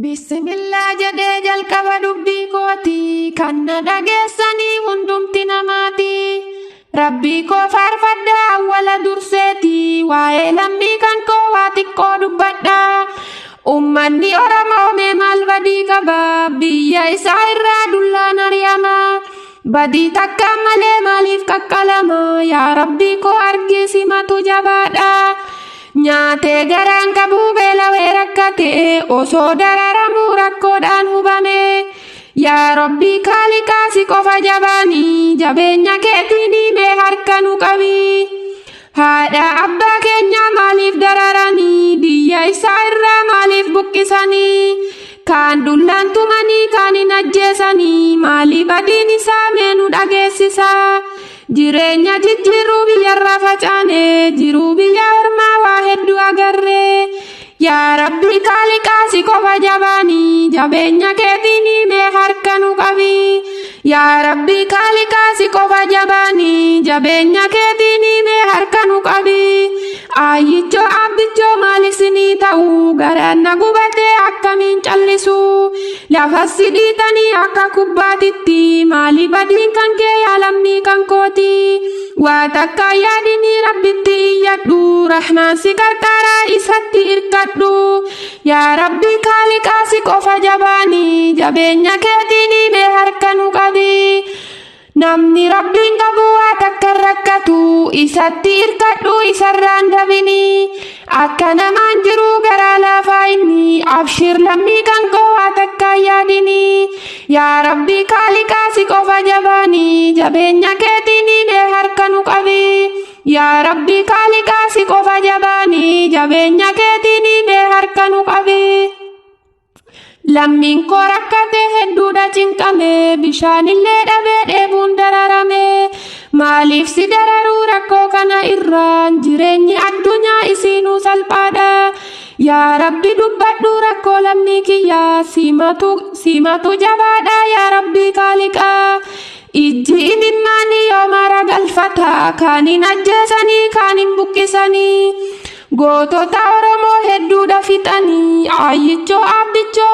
Bismillaa jedhee jalqaba dubbii kooti, kan na dhageessanii hundumti namaati. Rabbii koo faarfadhaa awwala durseeti, waa'ee lammii kan koo waa xiqqoo dubbadha. Ummanni Oromoo mee maal badii qaba? Biyya isaa irraa dullaan ari'ama. Badii takka malee maaliif qaqqalama? Yaa Rabbii koo argii simatu jabaadha. Nyaatee garaan qabuu beelawee rakkate, osoo dararamuu rakkoodhaan hubame. Yaa Rabbii kaaliqaa si qofa jabaanii, jabeenya keetiin mee harka nu qabi. Haadha abbaa keenyaa maaliif dararanii? Biyya isaa irraa maaliif buqqisanii? Kaan dullaan tumanii, kaan hin ajjeesanii, maaliif badiin isaa mee nu dhageessisa? Jireenya jijjiiruu biyyarraa facaane, jiruu biyya ormaa waa hedduu agarree. Yaa Rabbi kaaliqaa si qofa jabaanii, jabeenya keetiin mee harka nu qabi. Yaa Rabbi kaaliqaa si qofa jabaanii, jabeenya keetiin mee harka nu qabi. Aayyichoo abbichoo maal isinii ta'u? Garaan na gubatee akkamiin callisu? Lafas si dhiitanii akka kubbaatitti, maali badiin kan kee yaa lammii kan kooti? Waa takka yaadinii Rabbitti iyyadhu, Rahmaan si qarqaaraa isatti irkadhu. Yaa Rabbi kaaliqaa si qofa jabaanii, jabeenya keetiin mee harka nu qabi. Namni Rabbiin qabu waa takka hin rakkatu, isatti irkadhu isarraan dabini. Akka namaan jiru garaa laafaa inni, abshir lammii kan koo waa takka hin yaadini. Yaa Rabbi kaaliqaa si qofa jabaanii, jabeenya keetiin mee harka nu qabi. Yaa Rabbi kaaliqaa si qofa jabaanii, jabeenya keetiin mee harka nu qabi. Lammiin koo rakkate hedduudha cinqame, bishaanillee dhabee dheebuun dararame. Maaliif si dararuu rakkoo kana irraan? Jireenyi addunyaa isiinuu salphaadha. Yaa Rabbi dubbadhu rakkoo lammii kiyyaa, simatu jabaadha yaa Rabbi kaaliqaa. Ijji imimmaanii yoo mara galfata, kaaniin ajjeesanii kaaniin buqqisanii. Gootota Oromoo hedduudha fixanii, aayyichoo abbichoo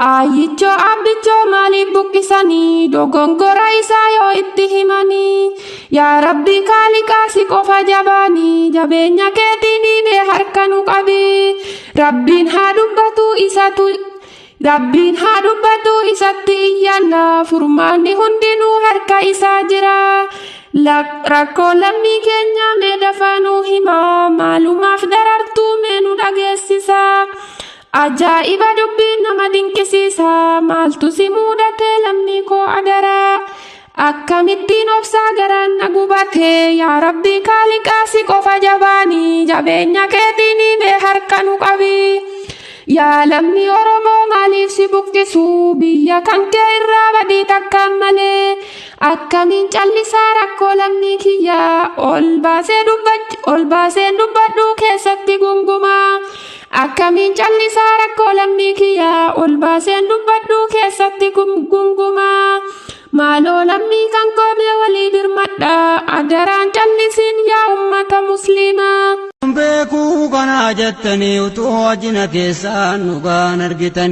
aayyichoo abbichoo maaliif buqqisanii? Dogongora isaa yoo itti himanii. Yaa Rabbi kaaliqaa si qofa jabaanii, jabeenya keetiin mee harka nu qabi. Rabbiin haa dubbatu isatu Rabbiin haa dubbatu isatti iyyanna, furmaanni hundinuu harka isaa jira. Rakkoo lammii keenyaa mee dafaa nuu hima, maalumaaf darartuu mee nu dhageessisa. Ajaa'iba dubbiin nama dinqisiisa, maaltu si mudate lammii koo adaraa? Akkamittiin obsaa garaan na gubate, yaa Rabbi kaaliqaa si qofa jabaanii, jabeenya keetiin mee harka nu qabi. Yaa lammii Oromoo maaliif si buqqisu? Biyya kan kee irraa badii takkaan malee. Akkamiin callisaa rakkoo lammii kiyyaa? Ol baaseen dubbadhu keessatti gungumaa. Akkamiin callisaa rakkoo lammii kiyyaa? Ol baaseen dubbadhu keessatti gungumaa. Maaloo lammii kan koomee walii birmadha, adaraan callisiin yaa ummata musliimaa. Beekuu kanaa jettanii utuu wajjina keessaan dhugaan argitan.